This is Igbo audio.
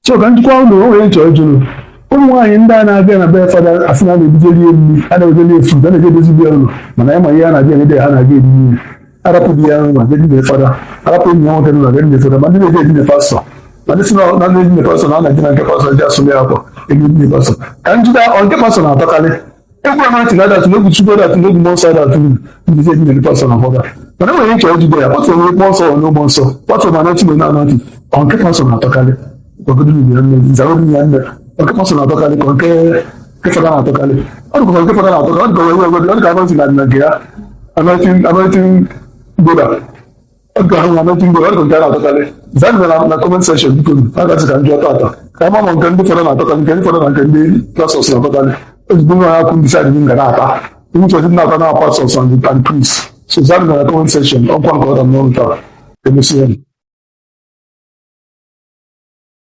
So ka njikwa ụlọ o nwere nchọ jụrụ ụmụ nwaanyị ndị a na-abịa na be fada, asị na a na-ebujeli ya nri, a na-ewejeli ya fruit, a na-eje edozi ya ụlọ, mana ya ma ihe a na-abịa ede ha na-aga ebi nri, arapụ di ya ma jee dine fada, arapụ enyi ya nwoke na edine fada, ma ndị na-eje edine pastọ, ma ndị si na ndị edine pastọ na a na-eje na nke pastọ ji asụli akwa ego edine pastọ. Ka njide ọ nke pastọ na-atọkarị egwu anointing ada atụ n'egwu Chukwu, ada atụ n'egwu mmụọ nsọ, ada atụ ndị ji edine pastọ na fada. Mana enwere ike ijide ya pastọ nwere mmụọ nsọ, nwere mmụọ nsọ pastọ ma anointing na anointing. Ọ nke pastọ na-atọkarị ya nne, nke pastọ na-atọkarị ka nke fada na-atọkarị? Ọ dịkwa nke fada na-atọkarị, ọ dịka ọ dịka anointing na nke ya, anointing goda, ọ dịka ahụ anointing goda, ọ dịka nke a na-atọkarị. Zaa na comment section, biko. A gasị ka njọ tata ka ama ma nke ndị fada na-atọkarị, nke ndị fada na nke ndị pastors na-atọkarị. Ozugbo nwa ya kwụ ndị side m ga na-ata ndị chọrọ na-ata na pastors and priests. So zaa na comment section. Ọkwa nke ọda n'ọrụ taa. Emesịa.